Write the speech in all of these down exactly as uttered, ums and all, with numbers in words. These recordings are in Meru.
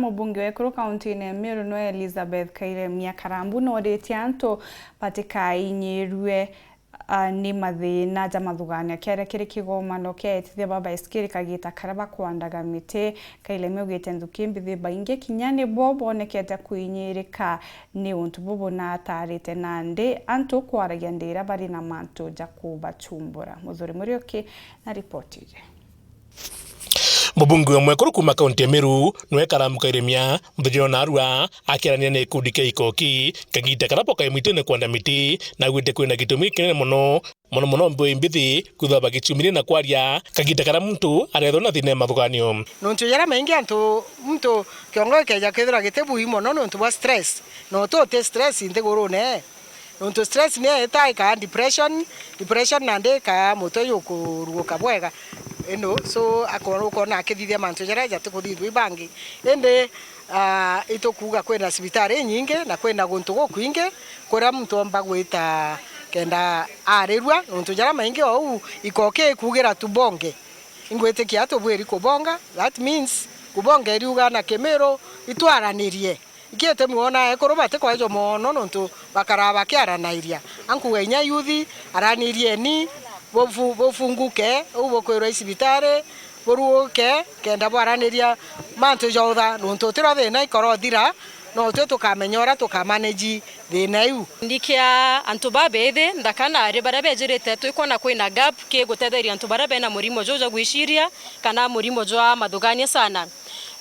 Mubunge wa ekuru kaunti-ini ya Meru nwe Elizabeth Kairemia Karambu nooritie antu batikainyirue, a, ni mathina ja mathuganio akiaria kiri kigomano kia etithia ba baisikiri kagita karia bakwandaga miti. Kairemia augite nthuki mbithi baingi kinya nibo bonekete kuinyirika ni untu bubu na atarite nandi antu kwaragia ndira bari na mantu ja kubachumbura. Muthuri Muriuki na ripoti iji. Mubunge wa mwekuru kuuma kaunti ya Meru nwe Karambu Kairemia, muthenya wa narua, akiarania na gikundi kia Ikoki, kagita karia bokae mwitune kwanda miti, na augite kwina gitumi kinene mono, mono mono mbeui mbithi, kwithirwa bagichumirie na kwaria, kagita karia muntu arethwa na thina ya mathuganio. Nontu jaria maingi antu, muntu kiongo gikeja kwithirwa gitibui mono nontu bwa stress, no tuti stress nthigurune. Nontu stress ni ita ikaa depression, depression nandi ikaa mutwe jukuruguka bwega. Ino, so, akona, ukona akithithia mantu jaria jatikuthithua i bangi. Indi, ah, itukuuga kwina cibitari inyingi na kwina guntu gukwingi kuria muntu omba gwita kenda arirua. Nontu jaria maingi ou Ikoki ikuugira tubonge. Ingwitikia tubwiri kubonga, that means kubonga iriuga na Kimiru itwaranirie. Iki itumi wona ekuru batikwejwa mono nontu bakaraa bakiaranairia. Ankuga inya yuthi, aranirieni, bufu-, bufunguke, uu bukwirwa i cibitari, buruguke, kenda bwaraniria mantu jautha, nontu utirwa thina ikorothira, no twi tukamenya uria tukamanage thina iu. Ndikia antu babeithi, nthaka na ari baria bejirite, twikwona kwina gap ki gutetheria antu baria bena murimo juu jwa gwiciria kana murimo jwa mathugania sana.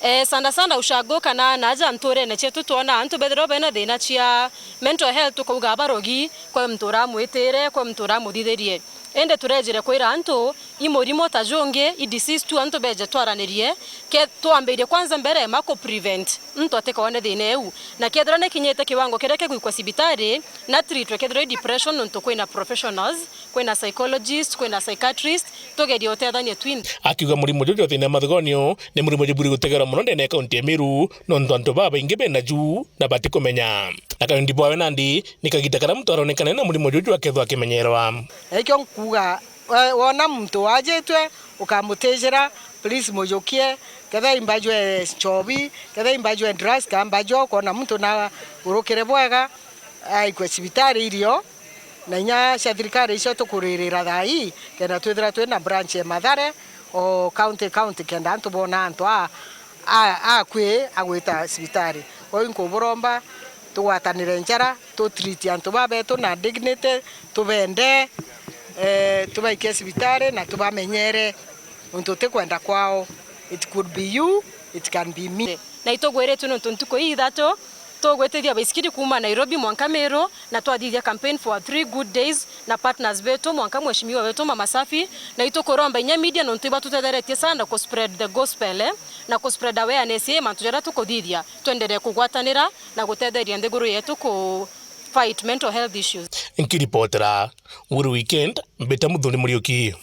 Eh, sana sana ushago kana naja nturene cietu twona antu bethirwa bena thina cia mental health, tukauga barogi, kwe muntu uramwitire, kwe muntu uramuthithirie. Indi turejire kwira antu, i murimo ta jungi, i disease tu, antu beje twaranirie, ke twambirie kwanza mbere ma ku prevent muntu atikone thina iu. Na kethirwa nikinyite kiwango kiria kigwikwa cibitari, na treatwe kethirwa i depression, nontu kwina professionals, kwina psychologist, kwina psychiatrist, tugerie utethania twinthe. Akiuga murimo juju jwa thina ya mathuganio ni murimo juburi gutegerwa mono ndene ya kaunti ya Meru, nontu antu babaingi bena ju na batikumenya. Na kaindi bwawe nandi ni kagita karia muntu aronekana na murimo juju akethwa akimenyerwa. Ekio nkuuga, we-, wona muntu wajitwe, ukamutijira, please mujukie, kethira imbajwe nchobi, kethira imbajwe drugs, kambajwa, ukona muntu na urukire bwega, aikwe cibitari irio, na inya cia thirikari icio tukuririra thaa ii, kenda twithira twina branch ya Mathare, o county, county, kenda antu bona antu a, a, akwi agwita cibitari. Kwou nkuburomba tugwatanire njara, tu treat antu babetu na dignity, tubende, eh, tubaikie cibitari na tubamenyere untu utikwenda kwao. It could be you, it can be me. Na itugwiritwe nontu ntuku ii ithatu tugwitithia baisikiri kuuma Nairobi mwanka Meru, na twathithia campaign for three good days na partners betu, mwanka mheshimiwa wetu Mama Safi, na itukuromba inya media nontu ibatutetheretie sana ku spread the gospel, eh, na ku spread awareness ya mantu jaria tukuthithia, twenderee kugwatanira na gutetheria nthiguru yetu ku fight mental health issues. Nkiripotera Weru Weekend, mbita Muthuri Muriuki.